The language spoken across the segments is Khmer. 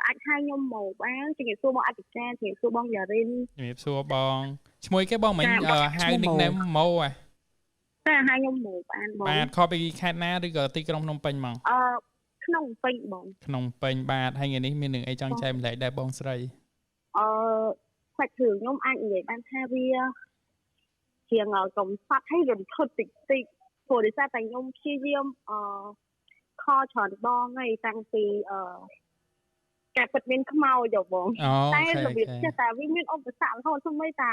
អាចហៅខ្ញុំមកបានជំរាបសួរបងអធិការជំរាបសួរបងយ៉ារិន ជំរាបសួរបងឈ្មោះគេបងមិញហៅ nickname ម៉ូហ៎ ចាហៅខ្ញុំម៉ូបានបង បាទខពីខេត្តណាឬក៏ទីក្រុងភ្នំពេញហ្មង ក្នុងពេញបង ក្នុងពេញបាទហើយថ្ងៃនេះមាននឹងអីចង់ចែកម្លែកដែរបងស្រី សាច់រឿងខ្ញុំអាចនិយាយបានថាវាជាងកំសត់ហើយរន្ធត់តិចតិចព្រោះដោយសារតែខ្ញុំព្យាយាមខច្រើនដងហើយតាំងពីការពិតមានខ្មោចបងតែរបៀបចេះតែវាមានឧបសគ្គរហូតសូម្បីតា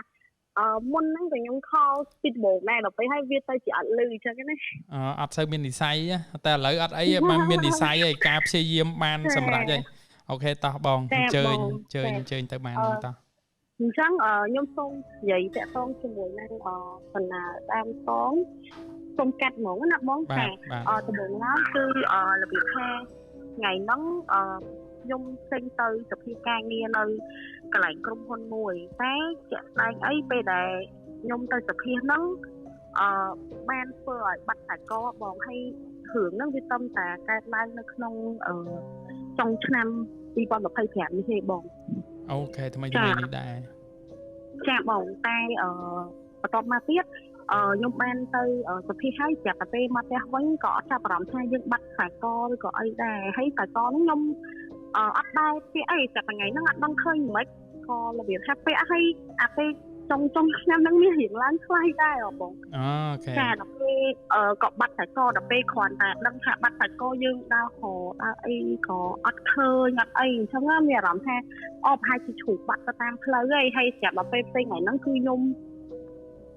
មុនហ្នឹងក៏ខ្ញុំខលពីដំបូងដែរដល់ពេលហើយវាទៅជាអត់លឺអញ្ចឹងណា អត់សូវមាននិស័យតែឥឡូវអត់អីបានមាននិស័យហើយការព្យាយាមបានសម្រេចហើយអូខេតោះបងអញ្ជើញអញ្ជើញអញ្ជើញទៅបានតោះ អញ្ចឹងខ្ញុំសូមនិយាយតាក់ទងជាមួយនឹងបណ្ណាដើមតងសូមកាត់ហ្មងណាបងថាដំបូងឡើយគឺរបៀបថាថ្ងៃហ្នឹងខ្ញុំចេញទៅសភាការងារនៅកន្លែងក្រុមហ៊ុនមួយតែជាក់ស្ដែងអីពេលដែលខ្ញុំទៅសភាហ្នឹងបានធ្វើឲ្យបាត់តែកបងហើយរឿងហ្នឹងវាតំតាកើតឡើងនៅក្នុងចុងឆ្នាំ2025នេះទេបង អូខេថ្មីថ្មីនេះដែរ ចាបងតែបន្ទាប់មកទៀតខ្ញុំបានទៅសភាហើយប្រាប់តែពេលមកផ្ទះវិញក៏អត់ចាប់អារម្មណ៍ថាយើងបាត់ខ្សែកឬក៏អីដែរហើយខ្សែកហ្នឹងខ្ញុំអត់ដែរពាក់អីតែថ្ងៃហ្នឹងអត់ដឹងឃើញមិនក៏របៀបថាពាក់ហើយអាពេលចុងចុងឆ្នាំហ្នឹងមានរៀងឡើងថ្លៃដែរបង អូខេ ចាដល់ពេលក៏បាត់ខ្សែកដល់ពេលគ្រាន់តែដឹងថាបាត់ខ្សែកយើងដើរហៅដើរអីក៏អត់ឃើញអត់អីអញ្ចឹងមានអារម្មណ៍ថាអូប្រហែលជាជ្រូកបាត់ទៅតាមផ្លូវហើយហើយស្រាប់ដល់ពេលផ្សេងថ្ងៃហ្នឹងគឺខ្ញុំ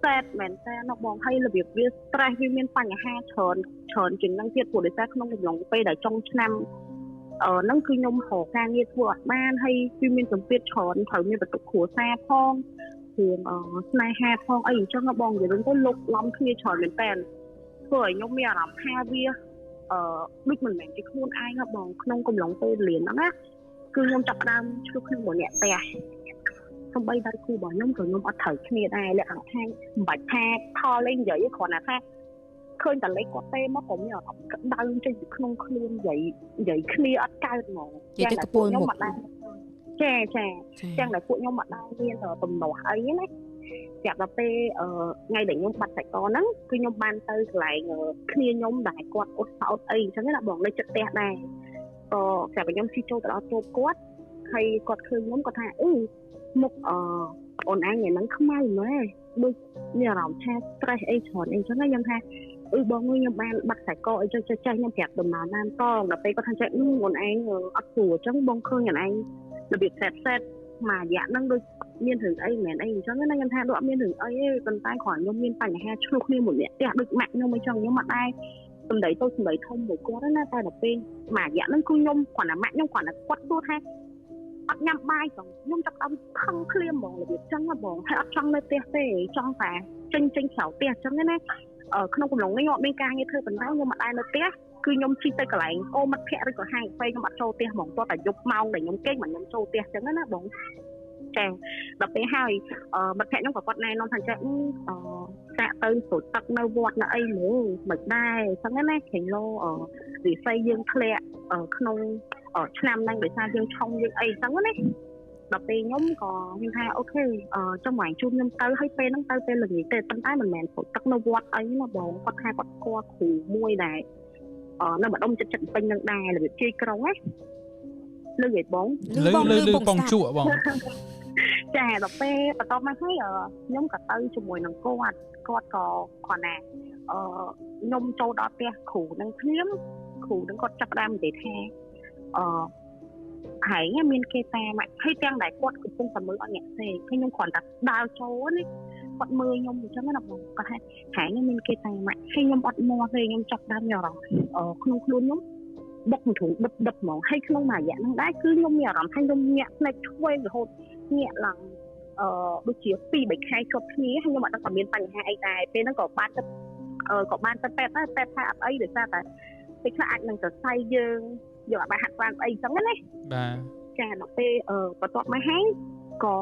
សែតមែនតើណាបងហើយរបៀបវា stress វាមានបញ្ហាច្រើនច្រើនជាងហ្នឹងទៀតព្រោះដោយសារក្នុងកំឡុងពេលដែលចុងឆ្នាំហ្នឹងគឺខ្ញុំរកការងារធ្វើអត់បានហើយវាមានសម្ពាធច្រើនត្រូវមានបន្ទុកគ្រួសារផងរឿងស្នេហាផងអីអញ្ចឹងបងនិយាយទៅលុកឡំគ្នាច្រើនមែនតើធ្វើឲ្យខ្ញុំមានអារម្មណ៍ថាវាដូចមិនមែនជាខ្លួនឯងហ៎បងក្នុងកំឡុងពេលលៀនហ្នឹងណាគឺខ្ញុំចាប់ផ្ដើមឆ្លោះគ្នាមួយអ្នកផ្ទះសំបីដៃគូរបស់ខ្ញុំក៏ខ្ញុំអត់ត្រូវគ្នាដែរលក្ខណៈថាមិនបាច់ថាខលលេងនិយាយគ្រាន់តែថាឃើញតែលេខគាត់ទេមកក៏មានអារម្មណ៍ក្តៅចេញពីក្នុងខ្លួននិយាយនិយាយគ្នាអត់កើតហ្មង និយាយទៅកពូលមុខ ចាចាចឹងតែពួកខ្ញុំអត់ដែរមានទំនាស់អីណាស្រាប់ដល់ពេលថ្ងៃដែលខ្ញុំបាត់សាច់កហ្នឹងគឺខ្ញុំបានទៅកន្លែងគ្នាខ្ញុំដែលគាត់អត់សោតអីអញ្ចឹងណាបងនៅចិត្តផ្ទះដែរក៏ស្រាប់តែខ្ញុំជិះចូលទៅដល់ជួបគាត់ហើយគាត់ឃើញខ្ញុំគាត់ថាអឺមុខអូនឯងថ្ងៃហ្នឹងខ្មៅម៉េចដូចមានអារម្មណ៍ថា stress អីច្រើនអីចឹងខ្ញុំថាអឺបងខ្ញុំបានបាត់ខ្សែកអីចឹងចេះខ្ញុំប្រាប់ដំណើរតាមតងដល់ពេលគាត់ថាចេះអូនឯងអត់ស្រួលចឹងបងឃើញអូនឯងរបៀបសេតសេតមួយរយៈហ្នឹងដូចមានរឿងអីមិនមែនអីអញ្ចឹងណាខ្ញុំថាដូចអត់មានរឿងអីទេប៉ុន្តែគ្រាន់ខ្ញុំមានបញ្ហាឆ្លោះគ្នាមួយអ្នកផ្ទះដូចម៉ាក់ខ្ញុំអីចឹងខ្ញុំអត់ដែរសម្ដីតូចសម្ដីធំមួយគាត់ណាតែដល់ពេលមួយរយៈហ្នឹងគឺខ្ញុំគ្រាន់តែម៉ាក់ខ្ញុំគ្រាន់តែគាត់សួរថាអត់ញ៉ាំបាយផងខ្ញុំចាប់ដើមខឹងភ្លាមហ្មងរបៀបចឹងហ៎បងហើយអត់ចង់នៅផ្ទះទេចង់តែចេញចេញក្រៅផ្ទះចឹងណាក្នុងកំឡុងនេះខ្ញុំអត់មានការងារធ្វើប៉ុន្តែខ្ញុំអត់ដែរនៅផ្ទះគឺខ្ញុំជិះទៅកន្លែងអូមិត្តភ័ក្តិឬក៏ហាងកាហ្វេខ្ញុំអត់ចូលផ្ទះហ្មងទាល់តែយប់ម៉ោងដែលខ្ញុំគេងមិនខ្ញុំចូលផ្ទះចឹងណាបងចាដល់ពេលហើយមិត្តភ័ក្តិខ្ញុំក៏គាត់ណែនាំថាចេះសាក់ទៅស្រូចទឹកនៅវត្តនៅអីហ្មងមិនដែរចឹងណាក្រែងលោវិស័យយើងធ្លាក់ក្នុងឆ្នាំហ្នឹងដោយសារយើងឆុងយើងអីចឹងណាដល់ពេលខ្ញុំក៏ខ្ញុំថាអូខេចាំមកជួបខ្ញុំទៅហើយពេលហ្នឹងទៅពេលល្ងាចទេប៉ុន្តែមិនមែនស្រូចទឹកនៅវត្តអីណាបងគាត់ថាគាត់ស្គាល់គ្រូមួយដែរនៅម្ដុំចិត្តចិត្តពេញនឹងដែររបៀបជ័យក្រុងណាលឺឯបង លឺលឺលឺបងជក់បង ចាដល់ពេលបន្ទាប់មកហើយខ្ញុំក៏ទៅជាមួយនឹងគាត់គាត់ក៏គាត់ណាខ្ញុំចូលដល់ផ្ទះគ្រូនឹងភ្លាមគ្រូនឹងគាត់ចាប់ផ្ដើមនិយាយថាហើយមានគេតាមហើយទាំងដែលគាត់កំពុងតែមើលអត់អ្នកផ្សេងហើយខ្ញុំគ្រាន់តែដើរចូលនេះគាត់មើលខ្ញុំអញ្ចឹងណាបងគាត់ថាហើយមានគេតាមហើយខ្ញុំអត់មាត់ទេខ្ញុំចាប់ដើមមានអារម្មណ៍ក្នុងខ្លួនខ្ញុំបុកទ្រូងដិបដិបហ្មងហើយក្នុងមួយរយៈហ្នឹងដែរគឺខ្ញុំមានអារម្មណ៍ថាខ្ញុំញាក់ភ្នែកឆ្វេងរហូតញាក់ឡើងដូចជា2 3ខែជាប់គ្នាហើយខ្ញុំអត់ដឹងថាមានបញ្ហាអីដែរពេលហ្នឹងក៏បានទៅពេទ្យដែរពេទ្យថាអត់អីដោយសារតែពេលខ្លះអាចនឹងសរសៃយើងយកអត់បានហាត់ប្រាណអីចឹងណាបាទចាដល់ពេលបន្ទាប់មកហើយក៏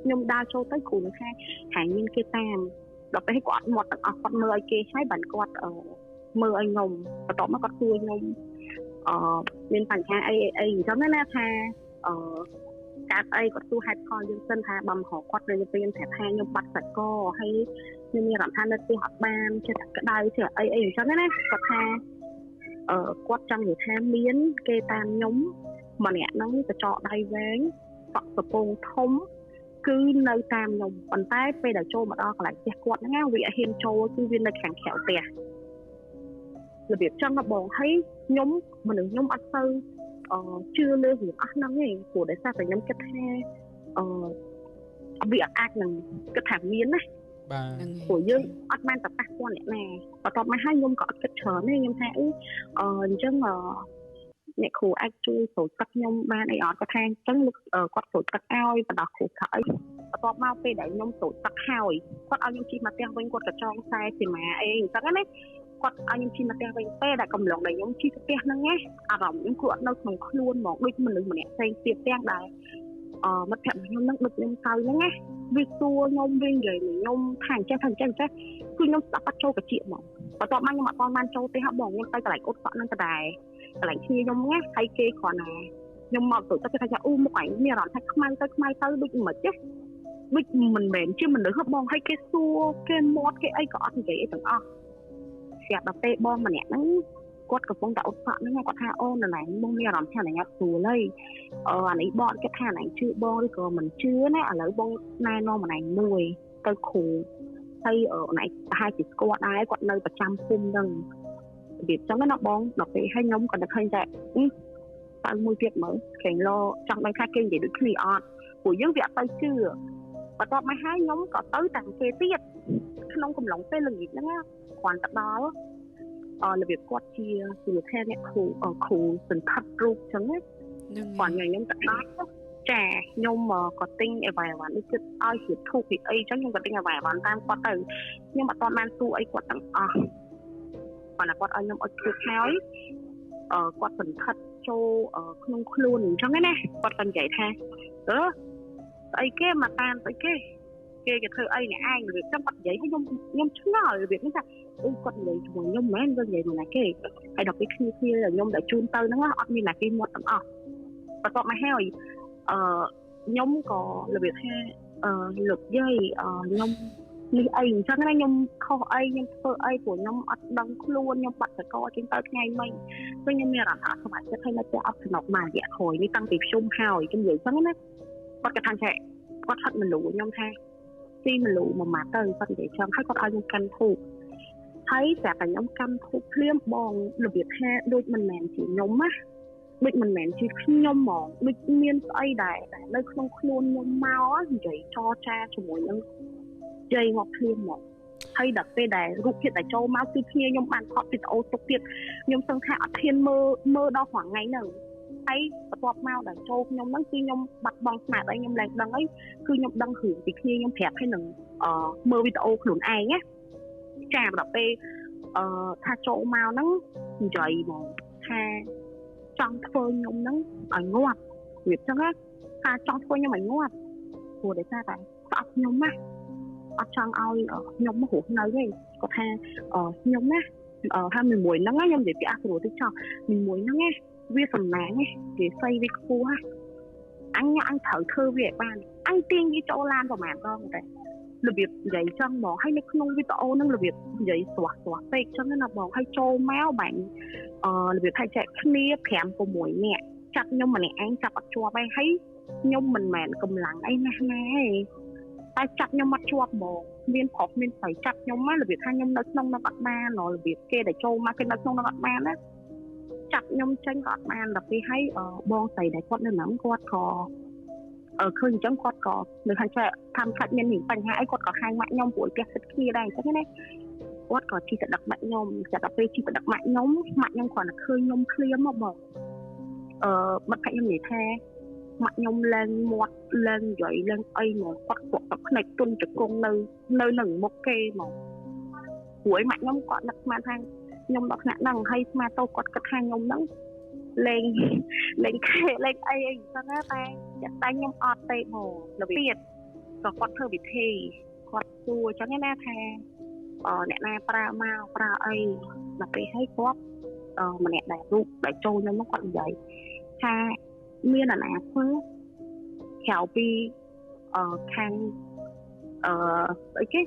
ខ្ញុំដើរចូលទៅគ្រូនឹងថាហើយមានគេតាមដល់ពេលគាត់អត់មាត់ទាំងអស់គាត់មើលឲ្យគេហើយបានគាត់មើលឲ្យខ្ញុំបន្ទាប់មកគាត់សួរខ្ញុំ មានបញ្ហាអីអីអញ្ចឹងណាថាអឺកើតអីគាត់សួរហេតុផលយើងសិនថាបើមករកគាត់នៅពេលខ្ញុំប្រាប់ថាខ្ញុំបាត់សាច់កហើយខ្ញុំមានអារម្មណ៍ថានៅផ្ទះអត់បានចិត្តក្តៅចេះអីអីអញ្ចឹងណាគាត់ថាគាត់ចង់និយាយថាមានគេតាមខ្ញុំម្នាក់ហ្នឹងកញ្ចក់ដៃវែងសក់សពងធំគឺនៅតាមខ្ញុំប៉ុន្តែពេលដែលចូលមកដល់កន្លែងផ្ទះគាត់ហ្នឹងណាវាអត់ហ៊ានចូលគឺវានៅខាងក្រៅផ្ទះរបៀបចឹងបងហើយខ្ញុំមនុស្សខ្ញុំអត់ទៅជឿលើរឿងអស់ហ្នឹងទេព្រោះដោយសារតែខ្ញុំគិតថាវាអាចនឹងគិតថាមានណាបាទព្រោះយើងអត់បានទៅប៉ះពាល់អ្នកណាបន្ទាប់មកហើយខ្ញុំក៏អត់គិតច្រើនទេខ្ញុំថាអញ្ចឹងអ្នកគ្រូអាចជួយស្រូចទឹកខ្ញុំបានអីអត់គាត់ថាអញ្ចឹងគាត់ស្រូចទឹកឲ្យបណ្ដោះគ្រូថាអីបន្ទាប់មកពេលដែលខ្ញុំស្រូចទឹកហើយគាត់ឲ្យខ្ញុំជិះមកផ្ទះវិញគាត់ក៏ចងខ្សែសីមាអីអញ្ចឹងណាគាត់ឲ្យខ្ញុំជិះមកផ្ទះវិញពេលដែលកំឡុងដែលខ្ញុំជិះទៅផ្ទះហ្នឹងណាអារម្មណ៍ខ្ញុំគឺអត់នៅក្នុងខ្លួនហ្មងដូចមនុស្សម្នាក់ផ្សេងទៀតទាំងដែរមិត្តភក្តិខ្ញុំហ្នឹងដូចខ្ញុំទៅហ្នឹងណាវាសួរខ្ញុំវិញនិយាយខ្ញុំថាអញ្ចឹងថាអញ្ចឹងចេះគឺខ្ញុំស្ដាប់អត់ចូលត្រចៀកហ្មងបន្ទាប់មកខ្ញុំអត់បានចូលទេហ៎បងខ្ញុំទៅកន្លែងអ៊ុតសក់ហ្នឹងដដែលកន្លែងគ្នាខ្ញុំណាហើយគេគ្រាន់តែខ្ញុំមកទៅទឹកគេថាអូមុខឯងមានអារម្មណ៍ថាខ្មៅទៅខ្មៅទៅដូចមិនចេះដូចមិនមែនជាមនុស្សហ៎បងហើយគេសួរគេមាត់គេអីក៏អត់និយាយអីទាំងអស់ស្រាប់ដល់ពេលបងម្នាក់ហ្នឹងគាត់កំពុងតែអ៊ុតសក់ហ្នឹងគាត់ថាអូនណែបងមានអារម្មណ៍ថាណែអត់ស្រួលហើយអានេះបងគិតថាណែជឿបងឬក៏មិនជឿណាឥឡូវបងណែនាំម្នាក់មួយទៅគ្រូហើយណែប្រហែលជាស្គាល់ដែរគាត់នៅប្រចាំភូមិហ្នឹងរបៀបចឹងណាបងដល់ពេលឲ្យខ្ញុំក៏នឹកឃើញតែទៅមួយទៀតមើលគេឡចង់ដឹងថាគេនិយាយដូចគ្នាអត់ព្រោះយើងវាអត់ទៅជឿបន្ទាប់មកហើយខ្ញុំក៏ទៅតាមគេទៀតក្នុងកំឡុងពេលល្ងាចហ្នឹងគ្រាន់តែដល់របៀបគាត់ជាថាអ្នកគ្រូគ្រូសន្ធិដ្ឋរូបចឹងណាគាត់ខ្ញុំទៅដល់ចាខ្ញុំក៏ទិញអីវ៉ាន់អីវ៉ាន់នេះគិតឲ្យជាធូបពីអីចឹងខ្ញុំក៏ទិញអីវ៉ាន់អីវ៉ាន់តាមគាត់ទៅខ្ញុំអត់ទាន់បានសួរអីគាត់ទាំងអស់គាត់គាត់ឲ្យខ្ញុំអុជធូបហើយគាត់សន្ធិដ្ឋចូលក្នុងខ្លួនអញ្ចឹងណាគាត់ក៏និយាយថាស្អីគេមកតាមស្អីគេគេគេធ្វើអីអ្នកឯងរបៀបចឹងគាត់និយាយឲ្យខ្ញុំឆ្ងល់របៀបនេះថាអូគាត់និយាយជាមួយខ្ញុំមែនគាត់និយាយមកណាគេហើយដល់ពេលគ្នាខ្ញុំដែលជូនទៅហ្នឹងអត់មានណាគេមាត់ទាំងអស់បន្ទាប់មកហើយខ្ញុំក៏របៀបថាលោកយាយខ្ញុំនេះអីអញ្ចឹងណាខ្ញុំខុសអីខ្ញុំធ្វើអីព្រោះខ្ញុំអត់ដឹងខ្លួនខ្ញុំបាត់សកលចេញទៅថ្ងៃមិញព្រោះខ្ញុំមានអារម្មណ៍ថាអត់សប្បាយចិត្តហើយនៅតែអត់សំណុកមករយៈក្រោយនេះតាំងពីខ្ញុំហើយខ្ញុំនិយាយអញ្ចឹងណាគាត់ក៏ថាចេះគាត់ហត់មលូខ្ញុំថាស៊ីមលូមួយម៉ាត់ទៅគាត់និយាយចឹងហើយគាត់ឲ្យខ្ញុំកាន់ធូបហើយស្រាប់តែខ្ញុំកាន់ធូបភ្លាមបងរបៀបថាដូចមិនមែនជាខ្ញុំណាដូចមិនមែនជាខ្ញុំហ្មងដូចមានស្អីដែរតែនៅក្នុងខ្លួនខ្ញុំមកនិយាយចរចាជាមួយនឹងនិយាយមកភ្លាមមកហើយដល់ពេលដែលរូបភាពដែលចូលមកគឺគ្នាខ្ញុំបានថតវីដេអូទុកទៀតខ្ញុំសឹងថាអត់ហ៊ានមើលដល់ថ្ងៃហ្នឹងហើយបន្ទាប់មកដែលចូលខ្ញុំហ្នឹងគឺខ្ញុំបាត់បង់ស្មារតីខ្ញុំឡើងដឹងអីគឺខ្ញុំដឹងរឿងពីគ្នាខ្ញុំប្រាប់ឲ្យនឹងមើលវីដេអូខ្លួនឯងណាចាដល់ពេលថាចូលមកហ្នឹងនិយាយហ្មងថាចង់ធ្វើខ្ញុំហ្នឹងឲ្យងាប់របៀបចឹងណាថាចង់ធ្វើខ្ញុំឲ្យងាប់ព្រោះដោយសារតែស្អប់ខ្ញុំណាអត់ចង់ឲ្យខ្ញុំរស់នៅទេគាត់ថាខ្ញុំណាថាមួយហ្នឹងខ្ញុំនិយាយពីអស្រួលតិចចោះមួយហ្នឹងណាវាសំណាងគេស្អីវាខ្ពស់អញត្រូវធ្វើវាឲ្យបានអញទាញវាចូលឡានប្រហែលដងតែរបៀបនិយាយចឹងហ្មងហើយនៅក្នុងវីដេអូហ្នឹងរបៀបនិយាយស្រស់ស្រស់ពេកចឹងណាបងហើយចូលមកបាញ់របៀបថាចែកគ្នា5 6នាក់ចាប់ខ្ញុំម្នាក់ឯងចាប់អត់ជាប់ឯងហើយខ្ញុំមិនមែនកម្លាំងអីណាស់ណាទេតែចាប់ខ្ញុំអត់ជាប់ហ្មងមានប្រុសមានស្រីចាប់ខ្ញុំណារបៀបថាខ្ញុំនៅក្នុងនឹងអត់បានរបៀបគេដែលចូលមកគេនៅក្នុងនឹងអត់បានណាចាប់ខ្ញុំចេញក៏អត់បានដល់ពេលហើយបងស្រីដែលគាត់នៅហ្នឹងគាត់ក៏ឃើញអញ្ចឹងគាត់ក៏នៅខាងចេះតាមខាច់មានបញ្ហាអីគាត់ក៏ហៅម៉ាក់ខ្ញុំព្រោះផ្ទះសិតគ្នាដែរអញ្ចឹងណាគាត់ក៏ជិះទៅដឹកម៉ាក់ខ្ញុំចាដល់ពេលជិះទៅដឹកម៉ាក់ខ្ញុំម៉ាក់ខ្ញុំគ្រាន់តែឃើញខ្ញុំភ្លាមមកបងមិត្តភក្តិខ្ញុំនិយាយថាម៉ាក់ខ្ញុំឡើងមាត់ឡើងនិយាយឡើងអីមកគាត់គាត់តែភ្នែកទុនជង្គង់នៅនឹងមុខគេមកព្រោះម៉ាក់ខ្ញុំគាត់នឹកស្មានថាខ្ញុំដល់ថ្នាក់ហ្នឹងហើយស្មាតោគាត់គិតថាខ្ញុំហ្នឹងលេងលេងខេលេងអីអីចឹងណាតែខ្ញុំអត់ទេមករបៀបក៏គាត់ធ្វើវិធីគាត់សួរចឹងណាថាអ្នកណាប្រើមកប្រើអីដល់ពេលហើយគាត់ ម្នាក់ដែលរូបដែលចូលខ្ញុំនោះគាត់និយាយថាមានអាណាធ្វើក្រៅពីខាងអីគេ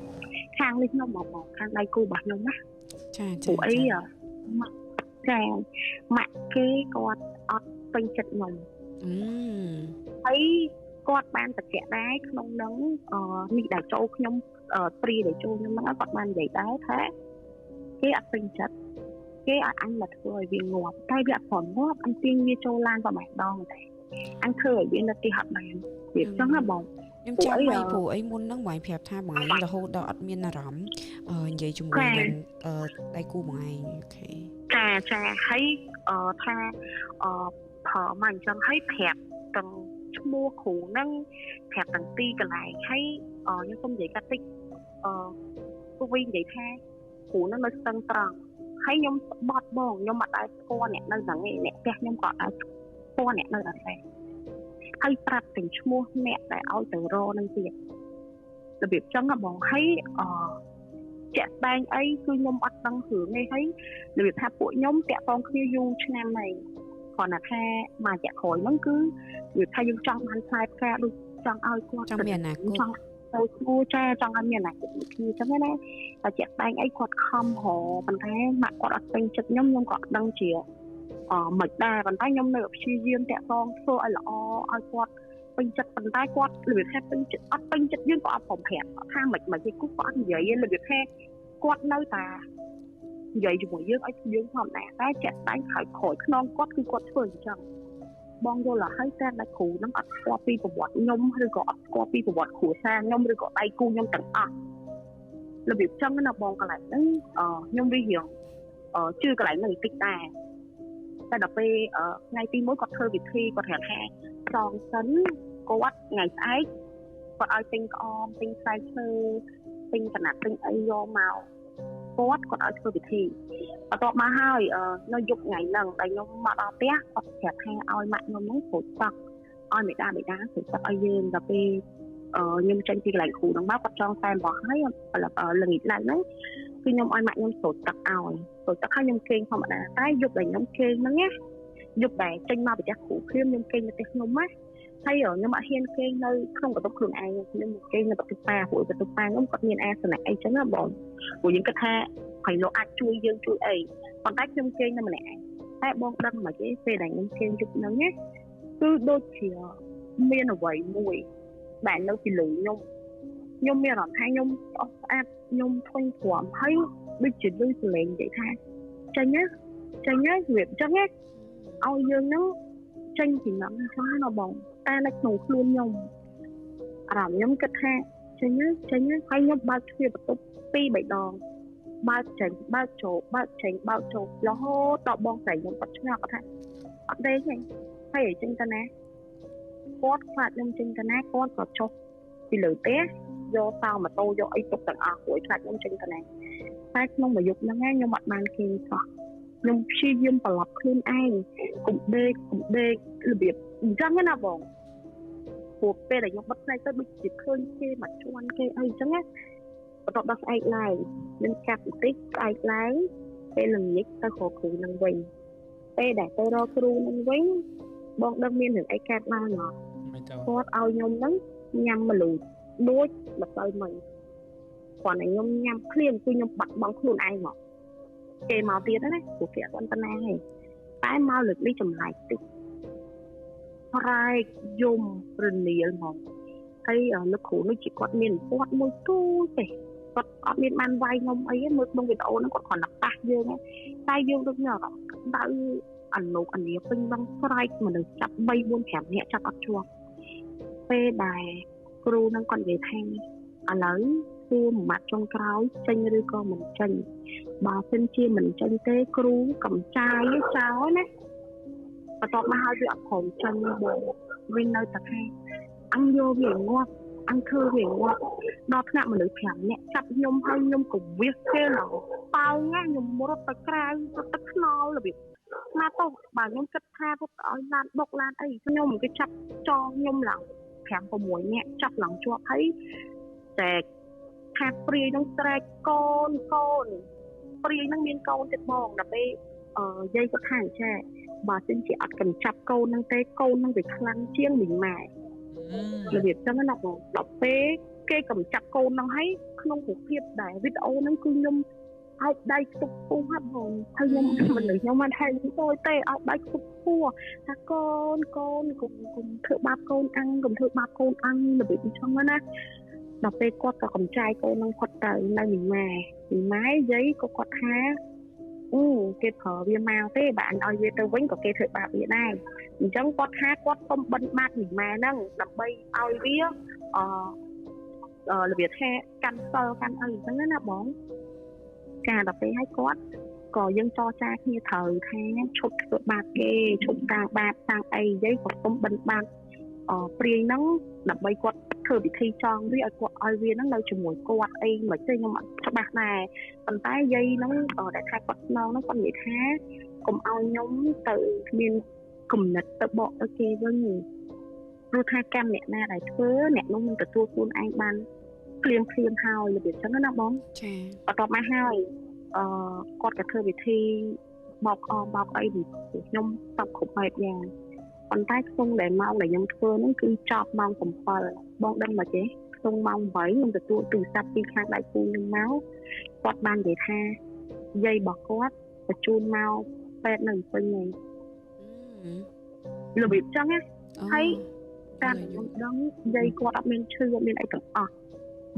ខាងនេះខ្ញុំមកខាងដៃគូរបស់ខ្ញុំណាចាចាព្រោះអីម៉ាក់ចាម៉ាក់គេគាត់អត់ពេញចិត្តខ្ញុំហើយគាត់បានបញ្ជាក់ដែរក្នុងនឹងនេះដែលចូលខ្ញុំព្រីដែលចូលខ្ញុំហ្នឹងគាត់បាននិយាយដែរថាគេអត់ពេញចិត្តគេឲ្យអញមកធ្វើឲ្យវាងាប់តែវាអត់ព្រមងាប់អញទាញវាចូលឡានប្រហែលដងតែអញធ្វើឲ្យវានៅទីហត់បានវាចឹងណាបងខ្ញុំចាំហើយព្រោះអីមុនហ្នឹងបងឯងប្រាប់ថាបងឯងរហូតដល់អត់មានអារម្មណ៍និយាយជាមួយនឹងដៃគូបងឯងអូខេចាចាហើយថាផលមកអញ្ចឹងហើយប្រាប់ទាំងឈ្មោះគ្រូហ្នឹងប្រាប់ទាំងទីកន្លែងហើយខ្ញុំសូមនិយាយកាត់តិចពូវិញនិយាយថាគ្រូហ្នឹងនៅស្ទឹងត្រង់ហើយខ្ញុំបត់បងខ្ញុំអត់ដែលស្គាល់អ្នកនៅហ្នឹងឯងអ្នកផ្ទះខ្ញុំក៏អត់ដែលស្គាល់អ្នកនៅអត់ដែរហើយប្រាប់ទាំងឈ្មោះអ្នកដែលឲ្យទៅរនឹងទៀតរបៀបចឹងបងហើយជាក់ស្ដែងអីគឺខ្ញុំអត់ដឹងរឿងទេហើយរបៀបថាពួកខ្ញុំតាក់ទងគ្នាយូរឆ្នាំហើយគ្រាន់តែថាមួយរយៈក្រោយហ្នឹងគឺរបៀបថាយើងចង់បានផ្លែផ្កាដូចចង់ឲ្យគាត់ចង់មានអនាគតចង់ទៅគូចាចង់ឲ្យមានអនាគតមួយគ្នាចឹងណាតែជាក់ស្ដែងអីគាត់ខំរប៉ុន្តែម៉ាក់គាត់អត់ពេញចិត្តខ្ញុំខ្ញុំក៏អត់ដឹងជាមិនដែរប៉ុន្តែខ្ញុំនៅព្យាយាមតាក់ទងធ្វើឲ្យល្អឲ្យគាត់ពេញចិត្តប៉ុន្តែគាត់របៀបថាពេញចិត្តអត់ពេញចិត្តយើងក៏អត់ព្រមប្រាប់ថាមិនមិនគេគូក៏អត់និយាយរបៀបថាគាត់នៅតែនិយាយជាមួយយើងឲ្យយើងធម្មតាតែជាក់ស្ដែងក្រោយក្រោយខ្នងគាត់គឺគាត់ធ្វើអញ្ចឹងបងយល់ហើយតែដៃគ្រូនឹងអត់ស្គាល់ពីប្រវត្តិខ្ញុំឬក៏អត់ស្គាល់ពីប្រវត្តិគ្រួសារខ្ញុំឬក៏ដៃគូខ្ញុំទាំងអស់របៀបចឹងណាបងកន្លែងហ្នឹងខ្ញុំវារៀងជឿកន្លែងហ្នឹងបន្តិចដែរតែដល់ពេលថ្ងៃទី1គាត់ធ្វើវិធីគាត់ប្រាប់ថាសងសិនគាត់ថ្ងៃស្អែកគាត់ឲ្យទិញក្អមទិញផ្លែឈើទិញកណាត់ទិញអីយកមកគាត់ឲ្យធ្វើពិធីបន្ទាប់មកហើយនៅយប់ថ្ងៃហ្នឹងដែលខ្ញុំមកដល់ផ្ទះគាត់ប្រាប់ថាឲ្យម៉ាក់ខ្ញុំហ្នឹងព្រួយទឹកឲ្យមេដាបេដាព្រួយទឹកឲ្យយើងដល់ពេលខ្ញុំចេញពីកន្លែងគ្រូហ្នឹងមកគាត់ចង់តែរបស់ហើយល្ងាចឡើងហ្នឹងគឺខ្ញុំឲ្យម៉ាក់ខ្ញុំស្រូតទឹកឲ្យស្រូតទឹកឲ្យខ្ញុំគេងធម្មតាតែយប់ដែលខ្ញុំគេងហ្នឹងណាយប់ដែលចេញមកពីផ្ទះគ្រូភ្លាមខ្ញុំគេងនៅផ្ទះខ្ញុំណាហើយខ្ញុំអត់ហ៊ានគេងនៅក្នុងបន្ទប់ខ្លួនឯងខ្ញុំគេងនៅបន្ទប់ប៉ាព្រោះបន្ទប់ប៉ាខ្ញុំគាត់មានអាសនៈអីចឹងណាបងព្រោះយើងគិតថាហើយលោកអាចជួយយើងជួយអីប៉ុន្តែខ្ញុំគេងនៅម្នាក់ឯងតែបងដឹងមកទេពេលដែលខ្ញុំគេងយប់ហ្នឹងណាគឺដូចជាមានអ្វីមួយដែលនៅពីលើខ្ញុំខ្ញុំមានអារម្មណ៍ថាខ្ញុំស្អប់ស្អាតខ្ញុំធុញទ្រាំហើយដូចជាលឺសលេងនិយាយថាចេញណាចេញណារបៀបចឹងណាឲ្យយើងហ្នឹងចេញពីហ្នឹងចឹងណាបងតែនៅក្នុងខ្លួនខ្ញុំអារម្មណ៍ខ្ញុំគិតថាចេញណាចេញណាហើយខ្ញុំបើកទ្វារបន្ទប់2 3ដងបើកចេញបើកចូលបើកចេញបើកចូលរហូតដល់បងស្រីខ្ញុំគាត់ឆ្ងល់គាត់ថាអត់ដេកទេហើយឲ្យចេញទៅណាគាត់ខ្លាចខ្ញុំចេញទៅណាគាត់ក៏ចុះពីលើផ្ទះយកតោម៉ូតូយកអីទុកទាំងអស់ព្រោះខ្លាចខ្ញុំចេញទៅណាតែក្នុងមួយយប់ហ្នឹងខ្ញុំអត់បានគេងសោះខ្ញុំព្យាយាមប្រឡប់ខ្លួនឯងកុំដេកកុំដេករបៀបអញ្ចឹងណាបងព្រោះពេលដែលខ្ញុំបិទភ្នែកទៅដូចជាឃើញគេមកជន់គេអីអញ្ចឹងណាបន្ទាប់ដល់ស្អែកឡើងខ្ញុំកាប់បន្តិចស្អែកឡើងពេលល្ងាចទៅរកគ្រូនឹងវិញពេលដែលទៅរកគ្រូនឹងវិញបងដឹងមានរឿងអីកើតឡើងអត់គាត់ឲ្យខ្ញុំហ្នឹងញ៉ាំម្លូដូចម្សិលមិញគ្រាន់តែខ្ញុំញ៉ាំភ្លាមគឺខ្ញុំបាត់បង់ខ្លួនឯងមកគេមកទៀតណាព្រោះគេអត់បណ្ណាទេតែមកលើកនេះចម្លែកតិចប្រែកយំរនាលហ្មងហើយលោកគ្រូនោះជាគាត់មានពាត់មួយទូចទេគាត់អត់មានបានវាយខ្ញុំអីទេមើលក្នុងវីដេអូហ្នឹងគាត់គ្រាន់តែប៉ះយើងតែយើងដូចមានអារម្មណ៍ក្តៅអនុអានីពេញបងស្រែកមនុស្សចាប់3 4 5នាក់ចាប់អត់ជាប់ពេលដែលគ្រូនឹងគាត់និយាយថាឥឡូវគួរមួយម៉ាត់ចុងក្រោយចេញឬក៏មិនចេញបើសិនជាមិនចេញទេគ្រូកំចាយចោលណាបន្ទាប់មកហើយវាអត់ព្រមចេញបងវិញនៅតែថាអញយកវាងាប់អញធ្វើវាងាប់ដល់ថ្នាក់មនុស្ស5នាក់ចាប់ខ្ញុំហើយខ្ញុំក៏វាសគេឡើងប៉ោងណាខ្ញុំរត់ទៅក្រៅរត់ទៅខ្នល់របៀបមកទៅបើខ្ញុំគិតថារត់ឲ្យឡានបុកឡានអីខ្ញុំគេចាប់ចងខ្ញុំឡើង5 6នាក់ចាប់ឡើងជាប់ហើយតែថាព្រាយនឹងស្រែកកូនកូនព្រាយនឹងមានកូនទៀតបងដល់ពេល យាយគាត់ថាអញ្ចឹងបើសិនជាអត់កំចាប់កូនហ្នឹងទេកូនហ្នឹងវាខ្លាំងជាងមីម៉ែរបៀបចឹងណាបងដល់ពេលគេកំចាប់កូនហ្នឹងហើយក្នុងរូបភាពដែលវីដេអូហ្នឹងគឺខ្ញុំអោបដៃខ្ទប់ពោះហ្នឹងបងហើយខ្ញុំមនុស្សខ្ញុំមិនថាតូចទេអោបដៃខ្ទប់ពោះថាកូនកូនកុំកុំធ្វើបាបកូនអាំងកុំធ្វើបាបកូនអាំងរបៀបអញ្ចឹងណាដល់ពេលគាត់ក៏កំចាយកូនហ្នឹងផុតទៅនៅមីម៉ែមីម៉ែយាយក៏គាត់ថាអូគេប្រើវាមកទេបើអញឲ្យវាទៅវិញក៏គេធ្វើបាបវាដែរអញ្ចឹងគាត់ថាគាត់សុំបិណ្ឌបាតមីម៉ែហ្នឹងដើម្បីឲ្យវាអរបៀបថាកាន់សិលកាន់អីអញ្ចឹងណាបងចាដល់ពេលឲ្យគាត់ក៏យើងចរចាគ្នាត្រូវថាឈប់ធ្វើបាបគេឈប់តាំងបាបតាំងអីយាយក៏សុំបិណ្ឌបាតព្រាយហ្នឹងដើម្បីគាត់ធ្វើពិធីចងវាឲ្យគាត់ឲ្យវាហ្នឹងនៅជាមួយគាត់អីមិនទេខ្ញុំអត់ច្បាស់ដែរប៉ុន្តែយាយហ្នឹងដែលថាគាត់ស្នងហ្នឹងគាត់និយាយថាកុំឲ្យខ្ញុំទៅមានគំនិតទៅបកទៅគេវិញព្រោះថាកម្មអ្នកណាដែលធ្វើអ្នកនោះនឹងទទួលខ្លួនឯងបានភ្លាមភ្លាមហើយរបៀបចឹងណាបងចាបន្ទាប់មកហើយគាត់ក៏ធ្វើពិធីបោកអបោកអីខ្ញុំតបគ្រប់បែបយ៉ាងប៉ុន្តែក្នុងដែលម៉ោងដែលខ្ញុំធ្វើហ្នឹងគឺចប់ម៉ោង7បងដឹងមកទេក្នុងម៉ោង8ខ្ញុំទទួលទូរស័ព្ទពីខាងដៃគូខ្ញុំមកគាត់បាននិយាយថាយាយរបស់គាត់បញ្ជូនមកពេទ្យនៅពេញហ្នឹងរបៀបចឹងណាហើយតាមខ្ញុំដឹងយាយគាត់អត់មានឈឺអត់មានអីទាំងអស់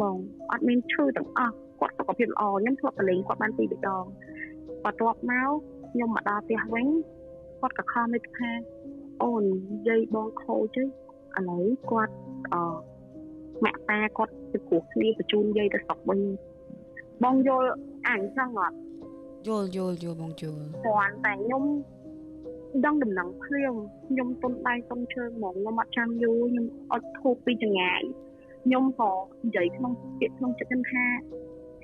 បងអត់មានឈឺទាំងអស់គាត់សុខភាពល្អខ្ញុំធ្លាប់ទៅលេងគាត់បាន2ដងបន្ទាប់មកខ្ញុំមកដល់ផ្ទះវិញគាត់ក៏ខំនិយាយថាអូនយាយបងខូចឥឡូវគាត់ម៉ាក់តាគាត់ទៅគ្រោះគ្នាបញ្ជូនយាយទៅស្រុកវិញបងយល់អញចឹងអត់យល់យល់យល់បងយល់គ្រាន់តែខ្ញុំដឹងដំណឹងភ្លាមខ្ញុំទុនដៃទុនជើងហ្មងខ្ញុំអត់ចាំយូរខ្ញុំអត់ធូបពីចងាយខ្ញុំក៏និយាយក្នុងចិត្តក្នុងចិត្តខ្ញុំថា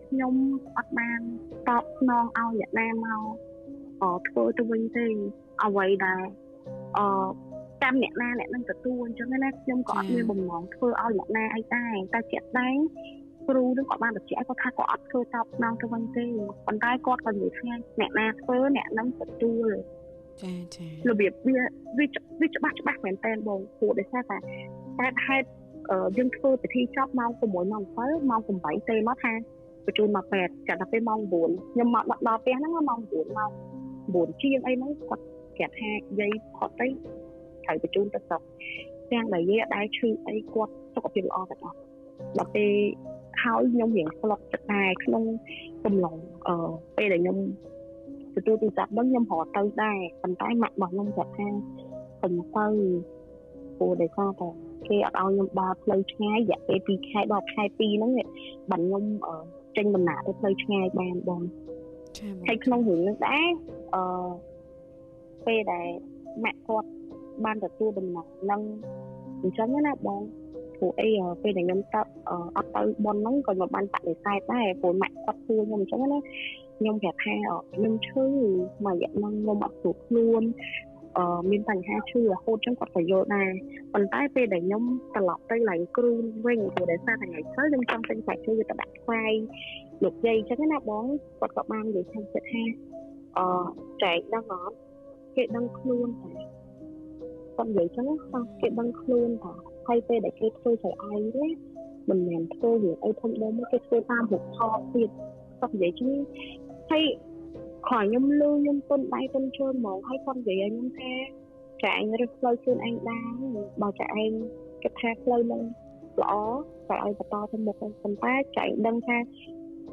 ខ្ញុំអត់បានតបស្នងឲ្យអ្នកណាមកធ្វើទៅវិញទេអ្វីដែលតាមអ្នកណាអ្នកនឹងទទួលអញ្ចឹងណាខ្ញុំក៏អត់មានបំណងធ្វើឲ្យអ្នកណាអីដែរតែជាក់ស្ដែងគ្រូនឹងក៏បានបញ្ជាក់គាត់ថាគាត់អត់ធ្វើតបស្នងទៅវិញទេប៉ុន្តែគាត់ក៏និយាយថាអ្នកណាធ្វើអ្នកនឹងទទួលចាចារបៀបវាវាច្បាស់ច្បាស់មែនតើបងព្រោះដោយសារតែតែហេតុយើងធ្វើពិធីចប់ម៉ោង6ម៉ោង7ម៉ោង8ទេមកថាបញ្ជូនមកពេទ្យចាំដល់ពេលម៉ោង9ខ្ញុំមកដល់ផ្ទះហ្នឹងម៉ោង9ម៉ោង9ជាងអីហ្នឹងគាត់ប្រាប់ថាយាយផុតទៅត្រូវបញ្ជូនទៅស្រុកទាំងដែលយាយអត់ដែរឈឺអីគាត់សុខភាពល្អទាំងអស់ដល់ពេលហើយខ្ញុំរៀងស្លុតចិត្តដែរក្នុងកំឡុងពេលដែលខ្ញុំទទួលទូរស័ព្ទហ្នឹងខ្ញុំរត់ទៅដែរប៉ុន្តែម៉ាក់របស់ខ្ញុំប្រាប់ថាកុំទៅព្រោះដោយសារតែគេអត់ឲ្យខ្ញុំដើរផ្លូវឆ្ងាយរយៈពេល2ខែដល់ខែ2ហ្នឹងបានខ្ញុំចេញដំណើរទៅផ្លូវឆ្ងាយបានបងចាបងហើយក្នុងរឿងហ្នឹងដែរពេលដែលម៉ាក់គាត់បានទទួលដំណឹងហ្នឹងអញ្ចឹងណាបងព្រោះអីពេលដែលខ្ញុំទៅអត់ទៅប៉ុនហ្នឹងក៏ខ្ញុំបានបដិសេធដែរព្រោះម៉ាក់គាត់សួរខ្ញុំអញ្ចឹងណាខ្ញុំប្រាប់ថាខ្ញុំឈឺមួយរយៈហ្នឹងខ្ញុំអត់ស្រួលខ្លួនមានបញ្ហាឈឺរហូតចឹងគាត់ក៏យល់ដែរប៉ុន្តែពេលដែលខ្ញុំត្រឡប់ទៅឡើងគ្រូវិញព្រោះដោយសារថ្ងៃក្រោយខ្ញុំចង់ទិញផ្លែឈើទៅដាក់ថ្វាយលោកយាយអញ្ចឹងណាបងគាត់ក៏បាននិយាយថាចិត្តថាចែកដឹងអត់គេដឹងខ្លួនតាគាត់និយាយចឹងណាគេដឹងខ្លួនតាហើយពេលដែលគេធ្វើចៃឯងនេះមិនមែនធ្វើរឿងអីធំដុំគេធ្វើតាមរូបថតទៀតគាត់និយាយចឹងហើយខោខ្ញុំលឺខ្ញុំទុនដៃទុនជើងហ្មងហើយគាត់និយាយឲ្យខ្ញុំថាចាឯងរើសផ្លូវខ្លួនឯងដែរបើចាឯងគិតថាផ្លូវនឹងល្អចាឯងបន្តទៅមុខប៉ុន្តែចាឯងដឹងថា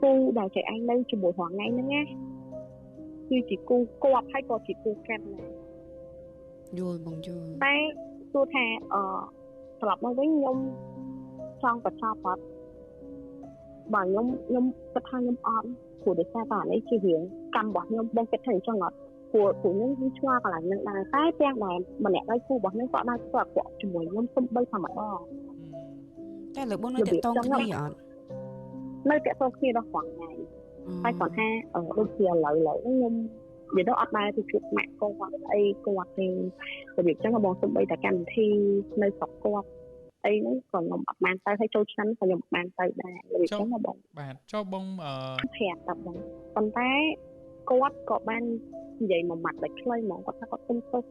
គូដែលចាឯងនៅជាមួយរាល់ថ្ងៃហ្នឹងណាគឺជាគូគាត់ហើយក៏ជាគូកាន់ដែរយល់បងយល់តែទោះថាត្រឡប់មកវិញខ្ញុំចង់បញ្ចប់អត់បើខ្ញុំគិតថាខ្ញុំអត់ព្រោះដោយសារតែនេះជារឿងកម្មរបស់ខ្ញុំបងគិតថាអញ្ចឹងអត់ព្រោះខ្ញុំខ្ញុំឆ្ងល់កន្លែងហ្នឹងដែរតែទាំងដែលម្នាក់ដៃគូរបស់ខ្ញុំក៏ដែរធ្វើអាក្រក់ជាមួយខ្ញុំសំបីតែម្ដងតែលើបងនៅតាក់ទងគ្នាអត់នៅតាក់ទងគ្នាដល់រាល់ថ្ងៃតែគាត់ថាដូចជាឥឡូវខ្ញុំនិយាយទៅអត់ដែរទៅជួបម៉ាក់គាត់អីគាត់ទេរបៀបចឹងបងសំបីតែកម្មវិធីនៅស្រុកគាត់អីហ្នឹងក៏ខ្ញុំអត់បានទៅហើយចូលឆ្នាំក៏ខ្ញុំអត់បានទៅដែររបៀបចឹងបងបាទចុះបងប្រាប់តែបងប៉ុន្តែ គាត់ក៏បាននិយាយមួយម៉ាត់ដាច់ខ្លីហ្មងគាត់ថាគាត់សុំទោស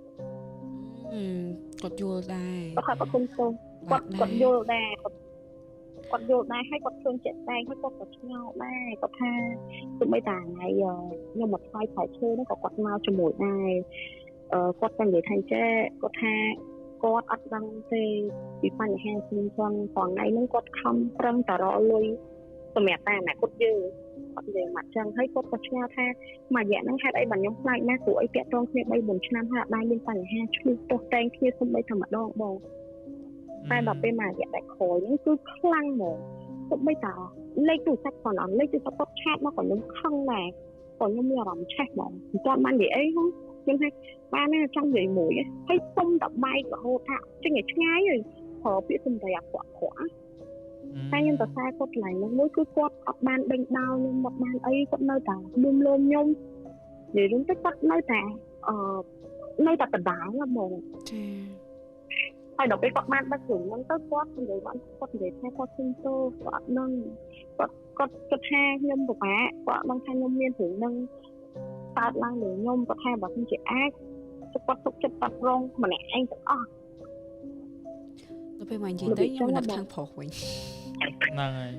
គាត់យល់ដែរ គាត់គាត់សុំទោសគាត់គាត់យល់ដែរគាត់យល់ដែរហើយគាត់ឃើញជាក់ស្ដែងហើយគាត់ក៏ឆ្ងល់ដែរគាត់ថាទោះបីតាថ្ងៃខ្ញុំមកថ្លៃផ្លែឈើហ្នឹងក៏គាត់មកជាមួយដែរគាត់តែនិយាយថាចេះគាត់ថាគាត់អត់ដឹងទេពីបញ្ហាខ្ញុំចឹងព្រោះថ្ងៃហ្នឹងគាត់ខំប្រឹងតែរកលុយសម្រាប់តែអនាគតយើងគាត់និយាយមកចឹងហើយគាត់ក៏ឆ្ងល់ថាមួយរយៈហ្នឹងហេតុអីបានខ្ញុំខ្លាចណាស់ព្រោះអីតាក់ទងគ្នា3 4ឆ្នាំហើយអត់ដែលមានបញ្ហាឆ្លុះទោះតែងគ្នាសូម្បីតែម្ដងបងតែដល់ពេលមួយរយៈដែលក្រោយហ្នឹងគឺខ្លាំងហ្មងសូម្បីតែលេខទូរស័ព្ទគាត់អត់លេខទូរស័ព្ទគាត់ឆាតមកក៏ខ្ញុំខឹងដែរក៏ខ្ញុំមានអារម្មណ៍ឆេះហ្មងមិនទាន់បាននិយាយអីហ្នឹងខ្ញុំថាបានណាចង់និយាយមួយហើយសុំតែបែករហូតថាចេញឲ្យឆ្ងាយហើយប្រើពាក្យសម្ដីអាក្រក់ក្រក់តែខ្ញុំសរសើរគាត់កន្លែងហ្នឹងមួយគឺគាត់អត់បានដេញដោលខ្ញុំអត់បានអីគាត់នៅតែលួងលោមខ្ញុំនិយាយរួមទៅគាត់នៅតែនៅតែដដែលហ្មងចាហើយដល់ពេលគាត់បានដឹករឿងហ្នឹងទៅគាត់និយាយបានគាត់និយាយថាគាត់សុំទោសគាត់អត់ដឹងគាត់គាត់គិតថាខ្ញុំពិបាកគាត់អត់ដឹងថាខ្ញុំមានរឿងហ្នឹងកើតឡើងលើខ្ញុំគាត់ថាបើខ្ញុំជាអាចគាត់ទុកចិត្តបាត់រងម្នាក់ឯងទាំងអស់ដល់ពេលមកនិយាយទៅខ្ញុំមិនដឹងខាងប្រុសវិញហ្នឹងហើយ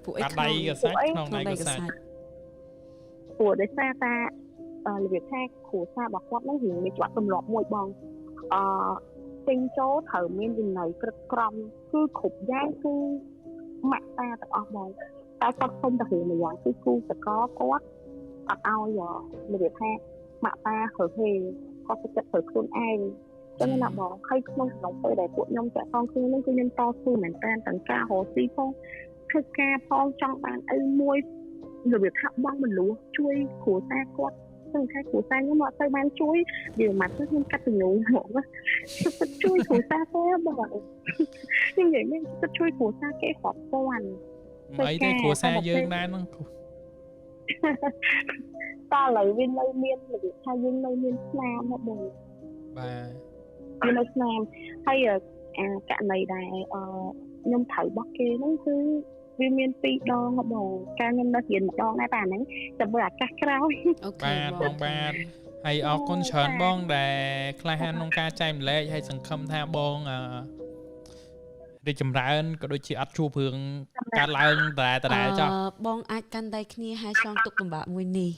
ពួកអីដៃក៏សាច់ក្នុងដៃក៏សាច់ព្រោះដោយសារតារបៀបថាគ្រួសាររបស់គាត់ហ្នឹងរៀងមានច្បាប់ទម្លាប់មួយបងអឺចេញចូលត្រូវមានវិន័យក្រឹតក្រមគឺគ្រប់យ៉ាងគឺម៉ាក់តាទាំងអស់បងតែគាត់សុំតែរឿងមួយយ៉ាងគឺគូសកលគាត់អត់ឲ្យរបៀបថាម៉ាក់តាហើហេគាត់ចិត្តត្រូវខ្លួនឯងចឹងណាបងហើយក្នុងក្នុងពេលដែលពួកខ្ញុំតាក់ទងគ្នានឹងគឺខ្ញុំតស៊ូមែនតើទាំងការរកស៊ីផងធ្វើការផងចង់បានអីមួយរបៀបថាបងមលួសជួយគ្រួសារគាត់ចឹងថាគ្រួសារខ្ញុំអត់ទៅបានជួយវាមកទៅខ្ញុំកាត់ជំនួសហ្មងគាត់ជួយគ្រួសារគេបងខ្ញុំនិយាយមែនគាត់ជួយគ្រួសារគេរាប់ពាន់អីទេគ្រួសារយើងដែរហ្នឹងតើឥឡូវវានៅមានរបៀបថាយើងនៅមានស្នាមមកបងបាទមាននៅស្នាមហើយអាករណីដែលខ្ញុំត្រូវរបស់គេហ្នឹងគឺវាមាន2ដងបងកាលខ្ញុំនៅរៀនម្ដងដែរបាទហ្នឹងចាំមើលឱកាសក្រោយ okay បាទបងបាទហើយអរគុណច្រើនបងដែលក្លាហានក្នុងការចែកម្លែកហើយសង្ឃឹមថាបងរីកចម្រើនក៏ដូចជាអត់ជួបរឿងកើតឡើងដដែលចោះ បងអាចកាន់ដៃគ្នាហើយឆ្លងទុកលំបាកមួយនេះ